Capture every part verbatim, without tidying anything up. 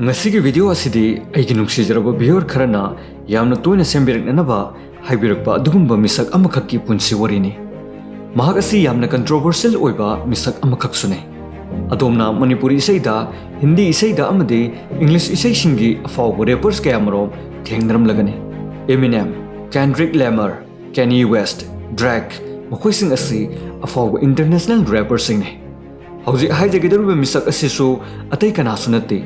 ꯉꯁꯤꯒꯤ ꯚꯤꯗꯤꯑꯣ ꯑꯁꯤꯗꯤ ꯑꯩꯒꯤ ꯅꯨꯡꯁꯤꯖꯔꯕ ꯚꯤꯌꯨꯋꯔ ꯈꯔꯅ ꯌꯥꯝꯅ ꯇꯣꯏꯅ ꯁꯦꯝꯕꯤꯔꯛꯅꯅꯕ ꯍꯥꯏꯕꯤꯔꯛꯄ ꯑꯗꯨꯒꯨꯝꯕ ꯃꯤꯁꯛ ꯑꯃꯈꯛꯀꯤ ꯄꯨꯟꯁꯤ ꯋꯥꯔꯤꯅꯤ꯫ ꯃꯍꯥꯛ ꯑꯁꯤ ꯌꯥꯝꯅ ꯀꯟꯇ꯭ꯔꯣꯚꯔꯁꯤꯌꯦꯜ ꯑꯣꯏꯕ ꯃꯤꯁꯛ ꯑꯃꯈꯛꯁꯨꯅꯤ꯫ ꯑꯗꯣꯝꯅ ꯃꯅꯤꯄꯨꯔꯤ ꯏꯁꯩꯗ, ꯍꯤꯟꯗꯤ ꯏꯁꯩꯗ ꯑꯃꯗꯤ ꯏꯪꯂꯤꯁ ꯏꯁꯩꯁꯤꯡꯒꯤ ꯑꯐꯥꯎꯕ ꯔꯦꯄꯔꯁ ꯀꯌꯥꯃꯔꯣꯝ ꯊꯦꯡꯅꯔꯝꯂꯒꯅꯤ꯫ Eminem, Kendrick Lamar, Kanye West, Drake, ꯃꯈꯣꯏꯁꯤꯡ ꯑꯁꯤ ꯑꯐꯥꯎꯕ ꯏꯟꯇꯔꯅꯦꯁꯅꯦꯜ ꯔꯦꯄꯔꯁꯤꯡꯅꯤ꯫ ꯍꯧꯖꯤꯛ ꯍꯥꯏꯖꯒꯗꯧꯔꯤꯕ ꯃꯤꯁꯛ ꯑꯁꯤꯁꯨ ꯑꯇꯩ ꯀꯅꯥꯁꯨ ꯅꯠꯇꯦ,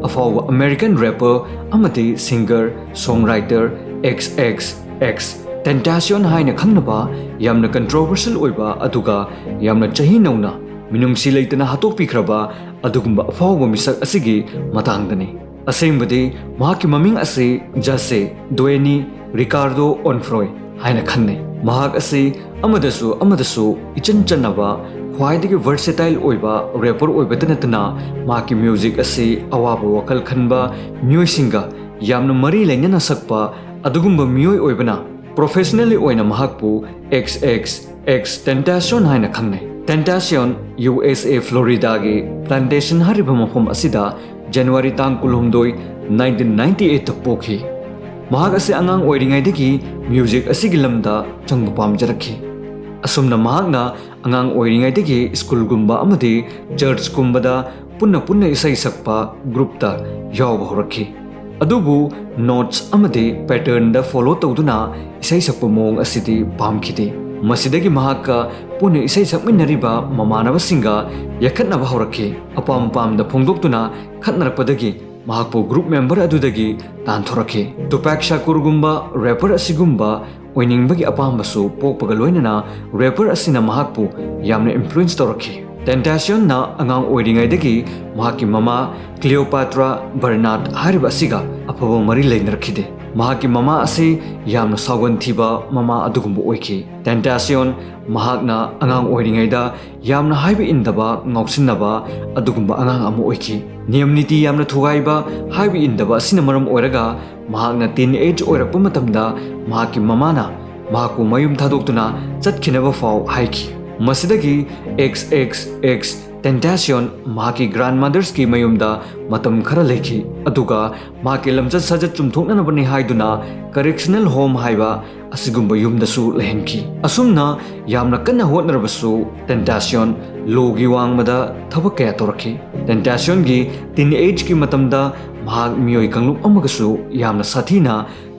ꯑꯐꯥꯎꯕ ꯑꯃꯦꯔꯤꯀꯟ ꯔꯦꯄꯔ ꯑꯃꯗꯤ ꯁꯤꯡꯒꯔ, ꯁꯣꯡ ꯔꯥꯏꯇꯔ, XXX Tentacion ꯍꯥꯏꯅ ꯈꯪꯅꯕ ꯌꯥꯝꯅ ꯀꯟꯇ꯭ꯔꯣꯚꯔꯁꯤꯌꯦꯜ ꯑꯣꯏꯕ ꯑꯗꯨꯒ ꯌꯥꯝꯅ ꯆꯍꯤ ꯅꯧꯅ ꯃꯤꯅꯨꯡꯁꯤ ꯂꯩꯇꯅ ꯍꯥꯠꯇꯣꯛꯄꯤꯈ꯭ꯔꯕ ꯑꯗꯨꯒꯨꯝꯕ ꯑꯐꯥꯎꯕ ꯃꯤꯁꯛ ꯑꯁꯤꯒꯤ ꯃꯇꯥꯡꯗꯅꯤ꯫ ꯑꯁꯦꯡꯕꯗꯤ ꯃꯍꯥꯛꯀꯤ ꯃꯃꯤꯡ ꯑꯁꯤ ꯖꯁꯦ ꯗ꯭ꯋꯦꯅꯤ ꯔꯤꯀꯥꯔꯗꯣ ꯑꯣꯟꯐ꯭ꯔꯣꯏ ꯍꯥꯏꯅ ꯈꯪꯅꯩ꯫ ꯃꯍꯥꯛ ꯑꯁꯤ ꯑꯃꯗꯁꯨ ꯑꯃꯗꯁꯨ ꯏꯆꯟ ꯆꯟꯅꯕ, ꯈ꯭ꯋꯥꯏꯗꯒꯤ ꯚꯔꯁꯦꯇꯥꯏꯜ ꯑꯣꯏꯕ ꯔꯦꯄꯔ ꯑꯣꯏꯕꯇ ꯅꯠꯇꯅ, ꯃꯍꯥꯛꯀꯤ ꯃ꯭ꯌꯨꯖꯤꯛ ꯑꯁꯤ ꯑꯋꯥꯕ ꯋꯥꯈꯜ ꯈꯟꯕ ꯃꯤꯑꯣꯏꯁꯤꯡꯒ ꯌꯥꯝꯅ ꯃꯔꯤ ꯂꯩꯅꯅ ꯁꯛꯄ ꯑꯗꯨꯒꯨꯝꯕ ꯃꯤꯑꯣꯏ ꯑꯣꯏꯕꯅ, ꯄ꯭ꯔꯣꯐꯦꯁꯅꯦꯜꯂꯤ ꯑꯣꯏꯅ ꯃꯍꯥꯛꯄꯨ XXX Tentacion ꯍꯥꯏꯅ ꯈꯪꯅꯩ꯫ Tentacion USA ꯐ꯭ꯂꯣꯔꯤꯗꯥꯒꯤ ꯄ꯭ꯂꯥꯟꯇꯦꯁꯟ ꯍꯥꯏꯔꯤꯕ ꯃꯐꯝ ꯑꯁꯤꯗ ꯖꯅꯋꯥꯔꯤ ꯇꯥꯡ ꯀꯨꯟꯍꯨꯝꯗꯣꯏ, nineteen ninety eight ꯇ ꯄꯣꯛꯈꯤ꯫ ꯃꯍꯥꯛ ꯑꯁꯤ ꯑꯉꯥꯡ ꯑꯣꯏꯔꯤꯉꯩꯗꯒꯤ ꯃ꯭ꯌꯨꯖꯤꯛ ꯑꯁꯤꯒꯤ ꯂꯝꯗ ꯆꯪꯕ ꯄꯥꯝꯖꯔꯛꯈꯤ꯫ ꯑꯁꯨꯝꯅ ꯃꯍꯥꯛꯅ ꯑꯉꯥꯡ ꯑꯣꯏꯔꯤꯉꯩꯗꯒꯤ ꯁ꯭ꯀꯨꯜꯒꯨꯝꯕ ꯑꯃꯗꯤ ꯆꯔꯆꯀꯨꯝꯕꯗ ꯄꯨꯟꯅ ꯄꯨꯟꯅ ꯏꯁꯩ ꯁꯛꯄ ꯒ꯭ꯔꯨꯞꯇ ꯌꯥꯎꯕ ꯍꯧꯔꯛꯈꯤ꯫ ꯑꯗꯨꯕꯨ ꯅꯣꯠꯁ ꯑꯃꯗꯤ ꯄꯦꯇꯔꯟꯗ ꯐꯣꯂꯣ ꯇꯧꯗꯨꯅ ꯏꯁꯩ ꯁꯛꯄ ꯃꯑꯣꯡ ꯑꯁꯤꯗꯤ ꯄꯥꯝꯈꯤꯗꯦ꯫ ꯃꯁꯤꯗꯒꯤ ꯃꯍꯥꯛꯀ ꯄꯨꯟꯅ ꯏꯁꯩ ꯁꯛꯃꯤꯟꯅꯔꯤꯕ ꯃꯃꯥꯟꯅꯕꯁꯤꯡꯒ ꯌꯦꯈꯠꯅꯕ ꯍꯧꯔꯛꯈꯤ꯫ ꯑꯄꯥꯝ ꯑꯄꯥꯝꯗ ꯐꯣꯡꯗꯣꯛꯇꯨꯅ ꯈꯠꯅꯔꯛꯄꯗꯒꯤ ꯃꯍꯥꯛꯄꯨ ꯒ꯭ꯔꯨꯞ ꯃꯦꯝꯕꯔ ꯑꯗꯨꯗꯒꯤ ꯇꯥꯟꯊꯣꯔꯛꯈꯤ꯫ ꯇꯨꯄꯦꯛ ꯁꯥꯀꯨꯔꯒꯨꯝꯕ ꯔꯦꯄꯔ ꯑꯁꯤꯒꯨꯝꯕ ꯑꯣꯏꯅꯤꯡꯕꯒꯤ ꯑꯄꯥꯝꯕꯁꯨ ꯄꯣꯛꯄꯒ ꯂꯣꯏꯅꯅ ꯔꯦꯄꯔ ꯑꯁꯤꯅ ꯃꯍꯥꯛꯄꯨ ꯌꯥꯝꯅ ꯏꯟꯐ꯭ꯂꯨꯌꯦꯟꯁ ꯇꯧꯔꯛꯈꯤ꯫ ꯇꯦꯟꯇꯥꯁꯤꯌꯟꯅ ꯑꯉꯥꯡ ꯑꯣꯏꯔꯤꯉꯩꯗꯒꯤ ꯃꯍꯥꯛꯀꯤ ꯃꯃꯥ ꯀ꯭ꯂꯤꯑꯣꯄꯥꯇ꯭ꯔꯥ ꯕꯔꯅꯥꯠ ꯍꯥꯏꯔꯤꯕ ꯑꯁꯤꯒ ꯑꯐꯕ ꯃꯔꯤ ꯂꯩꯅꯔꯛꯈꯤꯗꯦ꯫ ꯃꯍꯥꯛꯀꯤ ꯃꯃꯥ ꯑꯁꯤ ꯌꯥꯝꯅ ꯁꯥꯎꯒꯟ ꯊꯤꯕ ꯃꯃꯥ ꯑꯗꯨꯒꯨꯝꯕ ꯑꯣꯏꯈꯤ꯫ ꯇꯦꯟꯇꯥꯁꯤꯌꯟ ꯃꯍꯥꯛꯅ ꯑꯉꯥꯡ ꯑꯣꯏꯔꯤꯉꯩꯗ ꯌꯥꯝꯅ ꯍꯥꯏꯕ ꯏꯟꯗꯕ, ꯉꯥꯎꯁꯤꯟꯅꯕ ꯑꯗꯨꯒꯨꯝꯕ ꯑꯉꯥꯡ ꯑꯃ ꯑꯣꯏꯈꯤ꯫ ꯅꯤꯌꯝ ꯅꯤꯇꯤ ꯌꯥꯝꯅ ꯊꯨꯒꯥꯏꯕ, ꯍꯥꯏꯕ ꯏꯟꯗꯕ ꯑꯁꯤꯅ ꯃꯔꯝ ꯑꯣꯏꯔꯒ ꯃꯍꯥꯛꯅ ꯇꯤꯟ ꯑꯦꯖ ꯑꯣꯏꯔꯛꯄ ꯃꯇꯝꯗ ꯃꯍꯥꯛꯀꯤ ꯃꯃꯥꯅ ꯃꯍꯥꯛꯄꯨ ꯃꯌꯨꯝ ꯊꯥꯗꯣꯛꯇꯨꯅ ꯆꯠꯈꯤꯅꯕ ꯐꯥꯎ ꯍꯥꯏꯈꯤ꯫ ꯃꯁꯤꯗꯒꯤ XXX ꯇꯦꯟꯇꯥꯁꯤꯌꯣꯟ ꯃꯍꯥꯛꯀꯤ ꯒ꯭ꯔꯥꯟꯃꯗꯔꯁꯀꯤ ꯃꯌꯨꯝꯗ ꯃꯇꯝ ꯈꯔ ꯂꯩꯈꯤ, ꯑꯗꯨꯒ ꯃꯍꯥꯛꯀꯤ ꯂꯝꯆꯠ ꯁꯥꯖꯠ ꯆꯨꯝꯊꯣꯛꯅꯅꯕꯅꯤ ꯍꯥꯏꯗꯨꯅ ꯀꯔꯦꯛꯁꯅꯦꯜ ꯍꯣꯝ ꯍꯥꯏꯕ ꯑꯁꯤꯒꯨꯝꯕ ꯌꯨꯝꯗꯁꯨ ꯂꯩꯍꯟꯈꯤ꯫ ꯑꯁꯨꯝꯅ ꯌꯥꯝꯅ ꯀꯟꯅ ꯍꯣꯠꯅꯔꯕꯁꯨ ꯇꯦꯟꯇꯥꯁꯤꯌꯣꯟ ꯂꯣꯒꯤ ꯋꯥꯡꯃꯗ ꯊꯕꯛ ꯀꯌꯥ ꯇꯧꯔꯛꯈꯤ꯫ ꯇꯦꯟꯇꯥꯁꯤꯌꯣꯟꯒꯤ ꯇꯤꯟ ꯑꯦꯖꯀꯤ ꯃꯇꯝꯗ ꯃꯍꯥꯛ ꯃꯤꯑꯣꯏ ꯀꯥꯡꯂꯨꯞ ꯑꯃꯒꯁꯨ ꯌꯥꯝꯅ ꯁꯥꯊꯤꯅ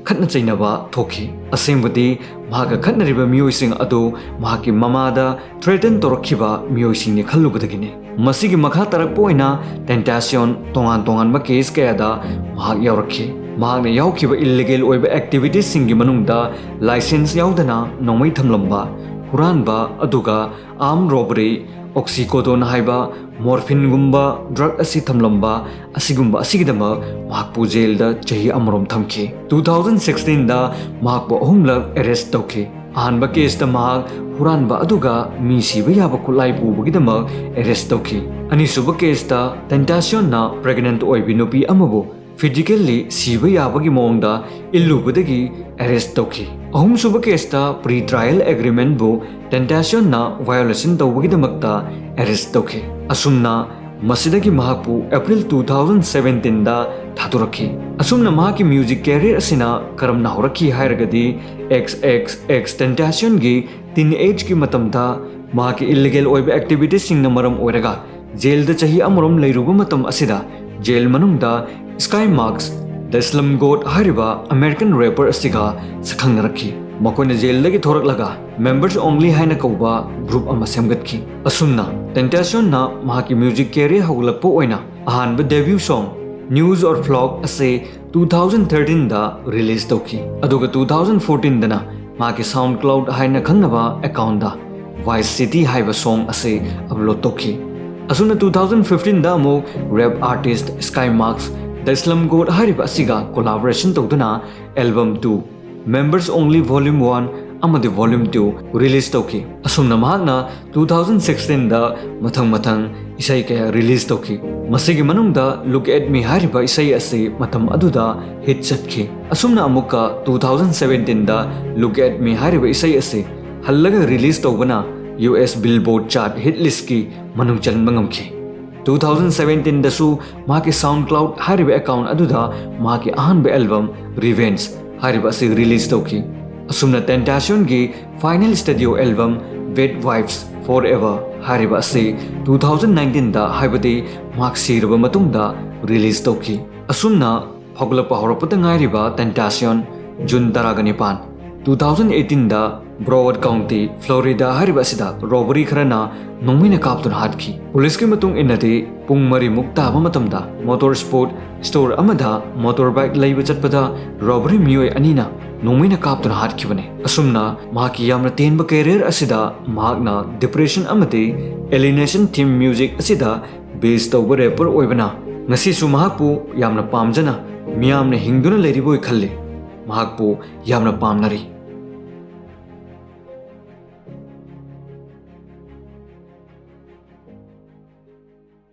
ꯈꯠꯅ ꯆꯩꯅꯕ ꯊꯣꯛꯈꯤ꯫ ꯑꯁꯦꯡꯕꯗꯤ ꯃꯍꯥꯛꯀ ꯈꯠꯅꯔꯤꯕ ꯃꯤꯑꯣꯏꯁꯤꯡ ꯑꯗꯨ ꯃꯍꯥꯛꯀꯤ ꯃꯃꯥꯗ ꯊ꯭ꯔꯦꯇꯟ ꯇꯧꯔꯛꯈꯤꯕ ꯃꯤꯑꯣꯏꯁꯤꯡꯅꯤ ꯈꯜꯂꯨꯕꯗꯒꯤꯅꯤ꯫ ꯃꯁꯤꯒꯤ ꯃꯈꯥ ꯇꯥꯔꯛꯄ ꯑꯣꯏꯅ ꯇꯦꯟꯇꯥꯁꯤꯌꯣꯟ ꯇꯣꯉꯥꯟ ꯇꯣꯉꯥꯟꯕ ꯀꯦꯁ ꯀꯌꯥꯗ ꯃꯍꯥꯛ ꯌꯥꯎꯔꯛꯈꯤ꯫ ꯃꯍꯥꯛꯅ ꯌꯥꯎꯈꯤꯕ ꯏꯜꯂꯤꯒꯦꯜ ꯑꯣꯏꯕ ꯑꯦꯛꯇꯤꯚꯤꯇꯤꯁꯁꯤꯡꯒꯤ ꯃꯅꯨꯡꯗ ꯂꯥꯏꯁꯦꯟꯁ ꯌꯥꯎꯗꯅ ꯅꯣꯡꯃꯩ ꯊꯝꯂꯝꯕ, ꯍꯨꯔꯥꯟꯕ, ꯑꯗꯨꯒ ꯑꯥꯝ ꯔꯣꯕꯔꯤ, ꯑꯣꯛꯁꯤꯀꯣꯗꯣꯟ ꯍꯥꯏꯕ ꯃꯣꯔꯐꯤꯟꯒꯨꯝꯕ ꯗ꯭ꯔꯒ ꯑꯁꯤ ꯊꯝꯂꯝꯕ ꯑꯁꯤꯒꯨꯝꯕ ꯑꯁꯤꯒꯤꯗꯃꯛ ꯃꯍꯥꯛꯄꯨ ꯖꯦꯜꯗ ꯆꯍꯤ ꯑꯃꯔꯣꯝ ꯊꯝꯈꯤ꯫ ꯇꯨ ꯊꯥꯎꯖꯟ ꯁꯤꯛꯁꯇꯤꯟꯗ ꯃꯍꯥꯛꯄꯨ ꯑꯍꯨꯝꯂꯛ ꯑꯦꯔꯦꯁ ꯇꯧꯈꯤ꯫ ꯑꯍꯥꯟꯕ ꯀꯦꯁꯇ ꯃꯍꯥꯛ ꯍꯨꯔꯥꯟꯕ ꯑꯗꯨꯒ ꯃꯤ ꯁꯤꯕ ꯌꯥꯕ ꯈꯨꯠꯂꯥꯏ ꯄꯨꯕꯒꯤꯗꯃꯛ ꯑꯦꯔꯦꯁ ꯇꯧꯈꯤ꯫ ꯑꯅꯤꯁꯨꯕ ꯀꯦꯁꯇ ꯇꯦꯟꯇꯥꯁꯤꯌꯣꯟꯅ ꯄ꯭ꯔꯦꯒꯅꯦꯟꯠ ꯑꯣꯏꯕꯤ ꯅꯨꯄꯤ ꯑꯃꯕꯨ ꯐꯤꯖꯤꯀꯦꯜꯂꯤ ꯁꯤꯕ ꯌꯥꯕꯒꯤ ꯃꯑꯣꯡꯗ ꯏꯜꯂꯨꯕꯗꯒꯤ ꯑꯦꯔꯦꯁ ꯇꯧꯈꯤ꯫ ꯑꯍꯨꯝꯁꯨꯕ ꯀꯦꯁꯇ ꯄ꯭ꯔꯤ ꯇ꯭ꯔꯥꯏꯌꯦꯜ ꯑꯦꯒ꯭ꯔꯤꯃꯦꯟꯠꯕꯨ ꯇꯦꯟꯇꯥꯁꯤꯌꯣꯟꯅ ꯚꯥꯏꯑꯣꯂꯦꯁꯟ ꯇꯧꯕꯒꯤꯗꯃꯛꯇ ꯑꯦꯔꯦꯁ ꯇꯧꯈꯤ꯫ ꯑꯁꯨꯝꯅ ꯃꯁꯤꯗꯒꯤ ꯃꯍꯥꯛꯄꯨ ꯑꯦꯄ꯭ꯔꯤꯜ ꯇꯨ ꯊꯥꯎꯖꯟ ꯁꯕꯦꯟꯇꯤꯟꯗ ꯊꯥꯗꯣꯔꯛꯈꯤ꯫ ꯑꯁꯨꯝꯅ ꯃꯍꯥꯛꯀꯤ ꯃ꯭ꯌꯨꯖꯤꯛ ꯀꯦꯔꯤꯌꯔ ꯑꯁꯤꯅ ꯀꯔꯝꯅ ꯍꯧꯔꯛꯈꯤ ꯍꯥꯏꯔꯒꯗꯤ, ꯑꯦꯛꯁ ꯑꯦꯛꯁ ꯑꯦꯛꯁ ꯇꯦꯟꯇꯥꯁꯤꯌꯣꯟꯒꯤ ꯇꯤꯟ ꯑꯦꯖꯀꯤ ꯃꯇꯝꯗ ꯃꯍꯥꯛꯀꯤ ꯏꯜꯂꯤꯒꯦꯜ ꯑꯣꯏꯕ ꯑꯦꯛꯇꯤꯚꯤꯇꯤꯁꯁꯤꯡꯅ ꯃꯔꯝ ꯑꯣꯏꯔꯒ ꯖꯦꯜꯗ ꯆꯍꯤ ꯑꯃꯔꯣꯝ ꯂꯩꯔꯨꯕ ꯃꯇꯝ ꯑꯁꯤꯗ ꯖꯦꯜ ꯃꯅꯨꯡꯗ ꯁ꯭ꯀꯥꯏ ꯃꯥꯛꯁ, ꯗ ꯁ꯭ꯂꯝ ꯒꯣꯗ ꯍꯥꯏꯔꯤꯕ ꯑꯃꯦꯔꯤꯀꯟ ꯔꯦꯄꯔ ꯑꯁꯤꯒ ꯁꯛꯈꯪꯅꯔꯛꯈꯤ꯫ ꯃꯈꯣꯏꯅ ꯖꯦꯜꯗꯒꯤ ꯊꯣꯔꯛꯂꯒ ꯃꯦꯝꯕꯔꯁ ꯑꯣꯡꯂꯤ ꯍꯥꯏꯅ ꯀꯧꯕ ꯒ꯭ꯔꯨꯞ ꯑꯃ ꯁꯦꯝꯒꯠꯈꯤ꯫ ꯑꯁꯨꯝꯅ ꯇꯦꯟꯇꯥꯁꯤꯌꯣꯟꯅ ꯃꯍꯥꯛꯀꯤ ꯃ꯭ꯌꯨꯖꯤꯛ ꯀꯦꯔꯤꯌꯔ ꯍꯧꯒꯠꯂꯛꯄ ꯑꯣꯏꯅ ꯑꯍꯥꯟꯕ ꯗꯦꯕ꯭ꯌꯨ ꯁꯣꯡ ꯅ꯭ꯌꯨꯁ ꯑꯣꯔ ꯐ꯭ꯂꯣꯛ ꯑꯁꯤ ꯇꯨ ꯊꯥꯎꯖꯟ ꯊꯥꯔꯇꯤꯟꯗ ꯔꯤꯂꯤꯖ ꯇꯧꯈꯤ, ꯑꯗꯨꯒ ꯇꯨ ꯊꯥꯎꯖꯟ ꯐꯣꯔꯇꯤꯟꯗꯅ ꯃꯍꯥꯛꯀꯤ ꯁꯥꯎꯟꯗ ꯀ꯭ꯂꯥꯎꯗ ꯍꯥꯏꯅ ꯈꯪꯅꯕ ꯑꯦꯀꯥꯎꯟꯗ ꯚꯥꯏꯁ ꯁꯤꯇꯤ ꯍꯥꯏꯕ ꯁꯣꯡ ꯑꯁꯤ ꯑꯞꯂꯣꯗ ꯇꯧꯈꯤ꯫ ꯑꯁꯨꯝꯅ ꯇꯨ ꯊꯥꯎꯖꯟ ꯐꯤꯐꯇꯤꯟꯗ ꯑꯃꯨꯛ ꯔꯦꯞ ꯑꯥꯔꯇꯤꯁ ꯁ꯭ꯀꯥꯏ ꯃꯥꯛꯁ, ꯗ ꯁ꯭ꯂꯝ ꯒꯣꯗ ꯍꯥꯏꯔꯤꯕ ꯑꯁꯤꯒ ꯀꯣꯂꯥꯕꯣꯔꯦꯁꯟ ꯇꯧꯗꯨꯅ ꯑꯦꯜꯕꯝ ꯇꯨ, ꯃꯦꯝꯕꯔꯁ ꯑꯣꯡꯂꯤ ꯚꯣꯂ꯭ꯌꯨꯝ ꯋꯥꯟ ꯑꯃꯗꯤ ꯚꯣꯂ꯭ꯌꯨꯝ ꯇꯨ ꯔꯤꯂꯤꯖ ꯇꯧꯈꯤ꯫ ꯑꯁꯨꯝꯅ ꯃꯍꯥꯛꯅ ꯇꯨ ꯊꯥꯎꯖꯟ ꯁꯤꯛꯁꯇꯤꯟꯗ ꯃꯊꯪ ꯃꯊꯪ ꯏꯁꯩ ꯀꯌꯥ ꯔꯤꯂꯤꯖ ꯇꯧꯈꯤ꯫ ꯃꯁꯤꯒꯤ ꯃꯅꯨꯡꯗ ꯂꯨꯛ ꯑꯦꯠ ꯃꯤ ꯍꯥꯏꯔꯤꯕ ꯏꯁꯩ ꯑꯁꯤ ꯃꯇꯝ ꯑꯗꯨꯗ ꯍꯤꯠ ꯆꯠꯈꯤ꯫ ꯑꯁꯨꯝꯅ ꯑꯃꯨꯛꯀ ꯇꯨ ꯊꯥꯎꯖꯟ ꯁꯕꯦꯟꯇꯤꯟꯗ ꯂꯨꯛ ꯑꯦꯠ ꯃꯤ ꯍꯥꯏꯔꯤꯕ ꯏꯁꯩ ꯑꯁꯤ ꯍꯜꯂꯒ ꯔꯤꯂꯤꯖ ꯇꯧꯕꯅ U S Billboard chart hit listꯀꯤ ꯃꯅꯨꯡ ꯆꯟꯕ ꯉꯝꯈꯤ꯫ ꯇꯨ ꯊꯥꯎꯖꯟ ꯁꯕꯦꯟꯇꯤꯟꯗꯁꯨ ꯃꯍꯥꯛꯀꯤ SoundCloud ꯍꯥꯏꯔꯤꯕ account ꯑꯗꯨꯗ ꯃꯍꯥꯛꯀꯤ ꯑꯍꯥꯟꯕ album Revenge ꯍꯥꯏꯔꯤꯕ ꯑꯁꯤ release ꯇꯧꯈꯤ꯫ ꯑꯁꯨꯝꯅ Tentacionꯒꯤ final studio album Bad Vibes Forever ꯍꯥꯏꯔꯤꯕ ꯑꯁꯤ ꯇꯨ ꯊꯥꯎꯖꯟ ꯅꯥꯏꯟꯇꯤꯟꯗ, ꯍꯥꯏꯕꯗꯤ ꯃꯍꯥꯛ ꯁꯤꯔꯕ ꯃꯇꯨꯡꯗ release ꯇꯧꯈꯤ꯫ ꯑꯁꯨꯝꯅ ꯐꯥꯎꯒꯠꯂꯛꯄ ꯍꯧꯔꯛꯄꯗ ꯉꯥꯏꯔꯤꯕ Tentacion ꯖꯨꯟ ꯇꯔꯥꯒ ꯅꯤꯄꯥꯟ, ꯇꯨ ꯊꯥꯎꯖꯟ ꯑꯩꯠꯇꯤꯟꯗ Broward County, Florida ꯍꯥꯏꯔꯤꯕ ꯑꯁꯤꯗ robbery ꯈꯔꯅ ꯅꯣꯡꯃꯩꯅ ꯀꯥꯞꯇꯨꯅ ꯍꯥꯠꯈꯤ꯫ ꯄꯨꯂꯤꯁꯀꯤ ꯃꯇꯨꯡ ꯏꯟꯅꯗꯤ, ꯄꯨꯡ ꯃꯔꯤꯃꯨꯛ ꯇꯥꯕ ꯃꯇꯝꯗ motor sport store ꯑꯃꯗ motorbike ꯂꯩꯕ ꯆꯠꯄꯗ robbery ꯃꯤꯑꯣꯏ ꯑꯅꯤꯅ ꯅꯣꯡꯃꯩꯅ ꯀꯥꯞꯇꯨꯅ ꯍꯥꯠꯈꯤꯕꯅꯤ꯫ ꯑꯁꯨꯝꯅ ꯃꯍꯥꯛꯀꯤ ꯌꯥꯝꯅ ꯇꯦꯟꯕ career ꯑꯁꯤꯗ ꯃꯍꯥꯛꯅ depression ꯑꯃꯗꯤ alienation theme music ꯑꯁꯤꯗ base ꯇꯧꯕ rapper ꯑꯣꯏꯕꯅ ꯉꯁꯤꯁꯨ ꯃꯍꯥꯛꯄꯨ ꯌꯥꯝꯅ ꯄꯥꯝꯖꯅ ꯃꯤꯌꯥꯝꯅ ꯍꯤꯡꯗꯨꯅ ꯂꯩꯔꯤꯕꯣꯏ ꯈꯜꯂꯤ꯫ ꯃꯍꯥꯛꯄꯨ ꯌꯥꯝꯅ ꯄꯥꯝꯅꯔꯤ꯫